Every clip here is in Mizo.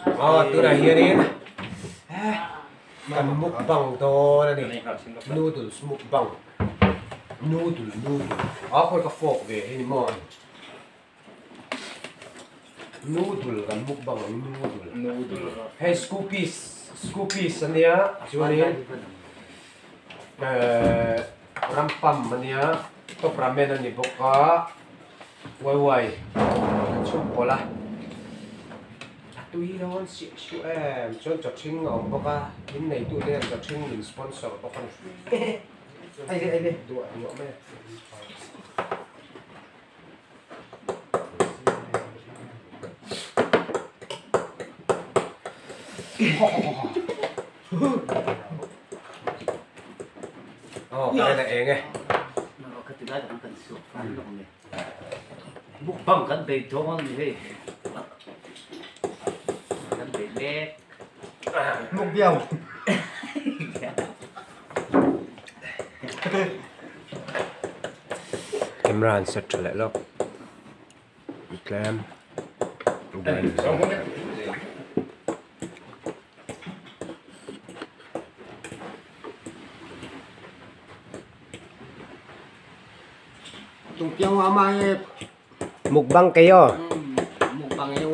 Aw tunah hianin kan mukbang dawn a ni noodles mukbang noodle noodle a khawi ka fork ve hi ni maw noodle kan mukbang ang noodle noodle hei scoopy scoopy ania chuanin ehh rampam ania top ramen a ni bawk a. Waiwai kan chhuk pawlh a, a tui dawn siah suah em chuan chaw ṭhing a awm bawk a, min neitu te hian chaw ṭhing min sponsor bawk a ni. Duah duah mai a. Aw ka en a eng e. Mukbang kan bei dawn a ni hei. Kan bei mek. Mukbiau. Camera an set tha leh lawk. Tlem. Mukbang kayo. Mukbang e.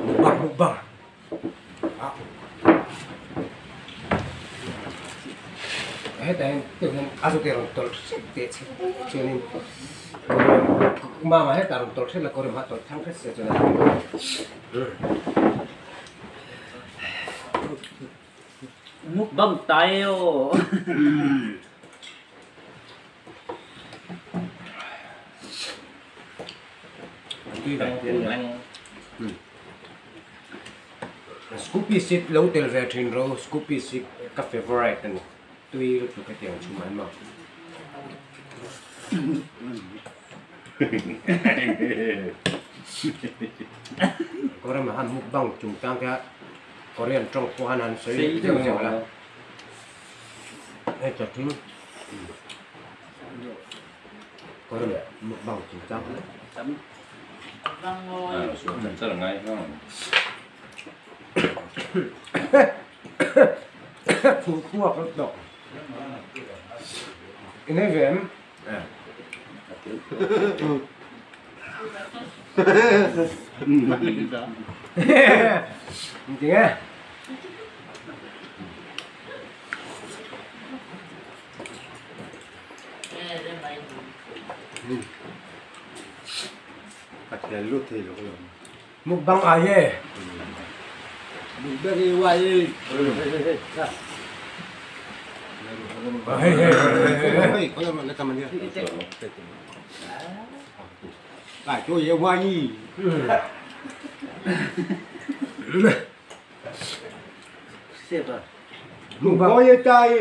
Mukbang mukbang. Hetah hian teuh hian a zawk rawn tawlh hret teh che chuanin mama hetah rawn tawlh hret la kawr hmah tawlh thang hret se chuan Mukbang tayo. Scoopy sip lo tel ve thin ro Scoopy sip ka favourite a ni tui lutuk hetiang chhum an maw. Korean han mukbang chungchang te a Korean tawng pawh han han sawi zeuh zeuh la hei chathing Korean mukbang chungchang Chhungkua ka tawh. I nei ve em? Tinge? A thian lut thei lo alawm. Mukbang ai e. Mukbang e wai e. Hei hei hei. Ai cho ye wai. Mukbang ye tai.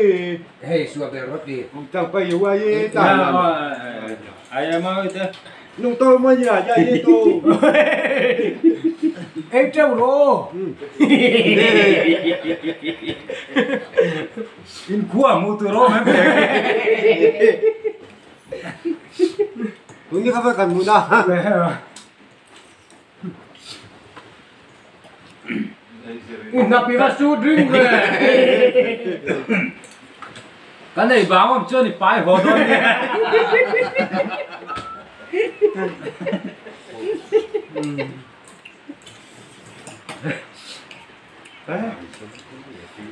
Hei sua ber roti. Mukbang pa ye wai ye tai. Ai ma te. Nung to ma ya ya ye to. Ei treu ro. In khua mu tu ro me. Tun ni ka fa kan mu na. Napi va su drink ve. Kan ei bang awm chuan i pai haw dawn nia.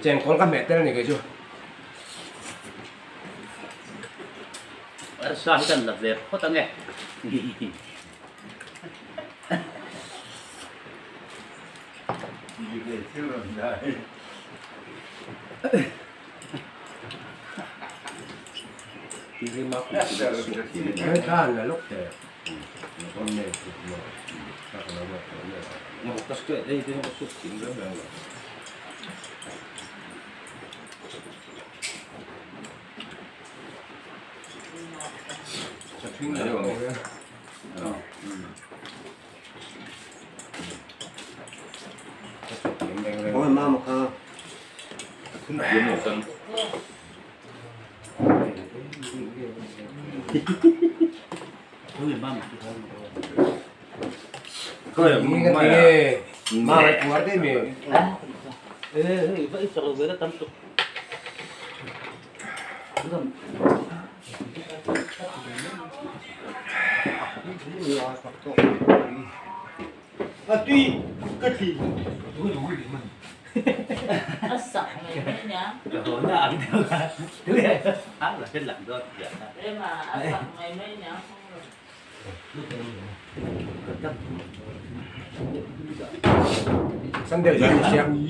Chengkawl ka hmeh tel a ni kei chu. Arsa hi kan la ve phawt ange. Mà cuar đi mi. À tuy cái gì Sân đều dạy xem.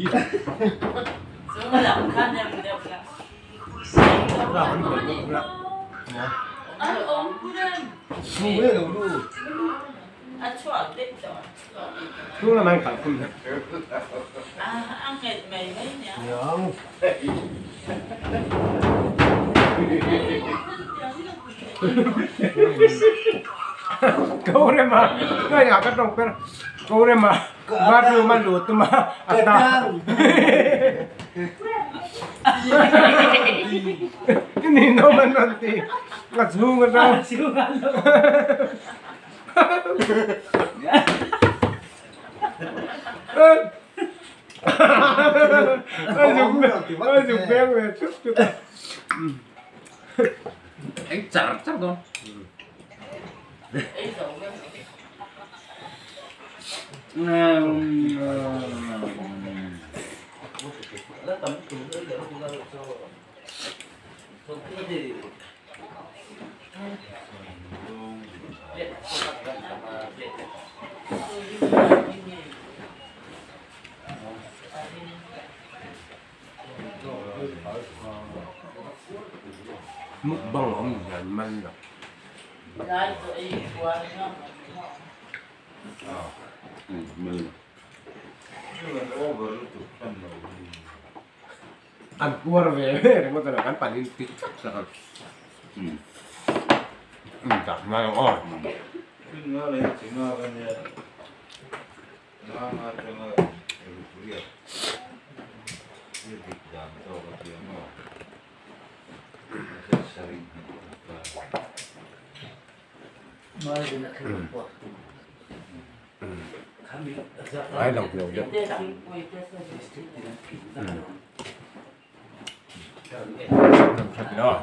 Đúng là mang cả khung. Câu này mà, cái nhà cắt đồng bên, câu này mà, bát lu mà lụt mà, ta. Cái này nó mà nó thì, là xuống cái đâu. Ai dùng beng về chút chút. Anh chả chắc đâu. Mukbang ông dàn man rồi. Ăn cua về để có thể là ăn bản in tí chắc là đặt ngay ngon. Ai lòng nhiều nhất. Đó.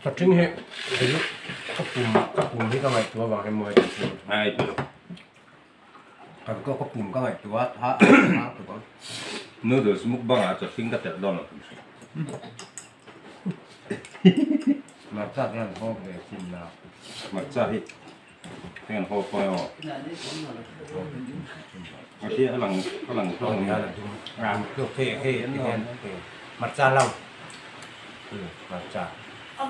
Thật chính hệ các cùng với các ngày tua vào cái mùi ai còn có các cùng các ngày tua thả tụi con noodles mukbang à cho sinh cái đó là mà chắc là không để xin là mà chắc hết cái này hộp bao cái kia lần lần không nhớ là làm được thế thế mặt cha lâu mặt cha cái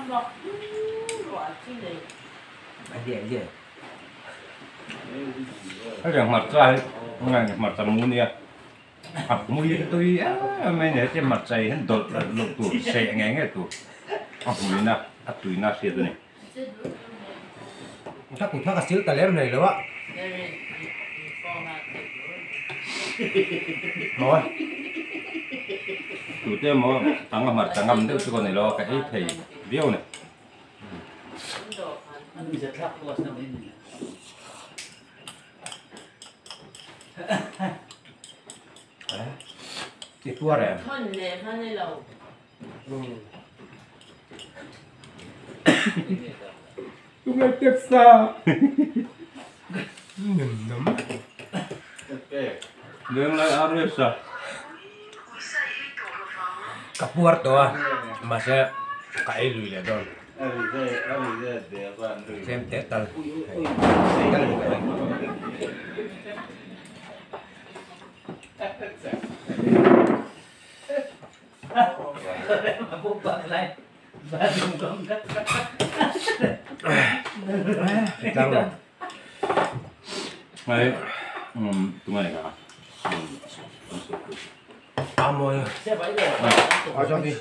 này mặt cha này mặt cha muốn đi à muốn tôi á mấy này cái mặt cha hiện đột lục tủ sẽ nghe nghe tủ à bùi na à tùy na xe này chắc cũng thắc xíu tài lem này nữa ạ rồi tụi tôi mà tăng mặt tăng ngâm được cái này lo cái thầy viêu này thì tua rồi chúng em tiếp xa nhìn nấm đường lại ăn được sao cặp buat đó mà sẽ cái lùi lại đó xem tết tao này tụi mày cả Amoy. À cho đi.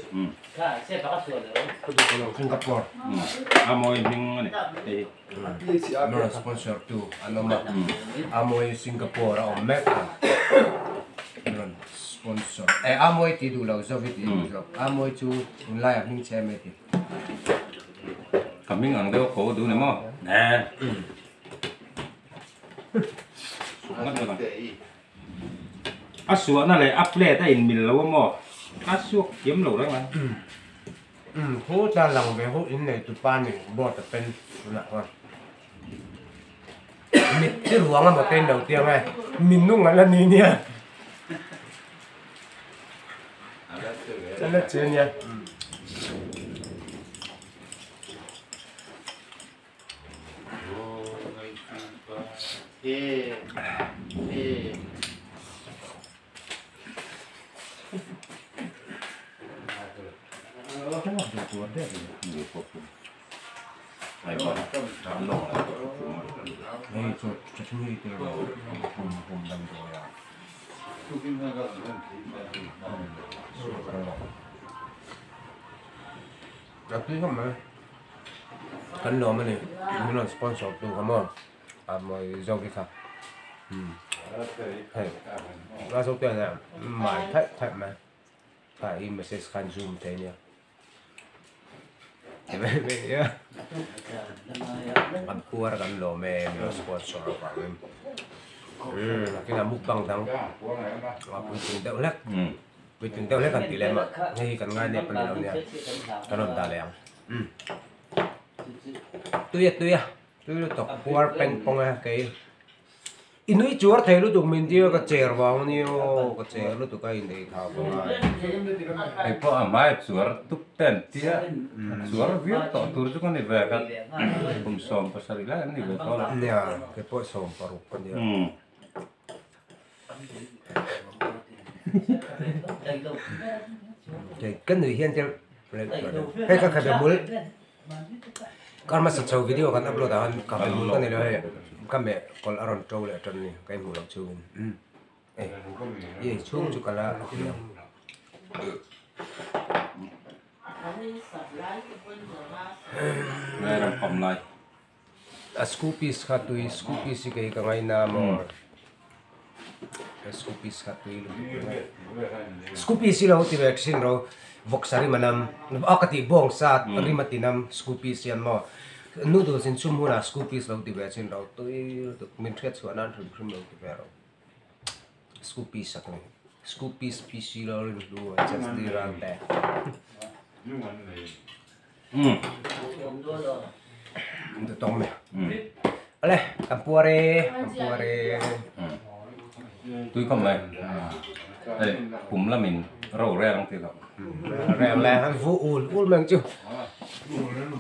Singapore. Amoy mình này. Nó là sponsor tu. Anh ông Amoy Singapore ở Mecca. Sponsor e a mawi tih duh lo zawk i tih duh zawk a mawi chu tunlai ah hming che mai ti. Ka hming ang deuh a ko duh ni maw? Ne. Suk ngat ngat ang. A suahna leh a plate a inmil lo a maw? A suak thiam lo reng ang. Umm khu ta lang ve hu in nei tupa nih board a pen tunah chuan. Mit chi ruang emaw te in lo tiang e, min nung an la ni nia. A la che nia. Hei chu chutney te rawh pum pum damdawi ah a tui khawp mai kan lawm a ni min rawn sponsor tu kha maw a mawi zawk hi kha hei a zawk te hian mai thaih thaih mai kha i message khan zoom thei ania. Kan puar kan lawm e min rawn sponsor avangin nakinah mukbang dang a puitling deuh hlek puitling deuh hlek an tih lem a hei hi kan ngai nep a ni lo nia kan rawn dah leh ang tui a tui a tui lutuk puar peng pawng e kei. I nui chuar thei lutuk min tia ka cher vang a nia aw ka cher lutuk a inei thla vang a. Hei pawh a hmai a chuar tup te an tia a chuar viau tawh tur chu ka ni ve kha kum 70 lai an ni ve tawh la. Nia kei pawh 60 ka nia. Kei ka nui hian tel hei ka khabe hmul. Kar hmasa chho video kan upload ah khan ka hmul ka nei lo hei ka meh kawlh a rawn to leh tan a ni ka inhmuh loh chhungin ei i ei chhung chu ka la a hmu ang. A scoopies kha tui scoopies hi kei ka ngaina maw scoopies kha tui lutuk ringawt scoopies hi lo ti ve thin ro vawksa rim a nam a ka tih bawng sa rim a ti nam scoopies hian maw noodles in chhum hunah scoopies lo ti ve thin ro tui lutuk min hriat chhuah nan hrim hrim lo ti ve ro scoopies a ni scoopies PC lo rin hlu a chasdi ran te. Ale kan puar e kan puar e tui khawp mai hei pum lamin ro reng ang tih loh reng le an vu ul ul mai ang chu.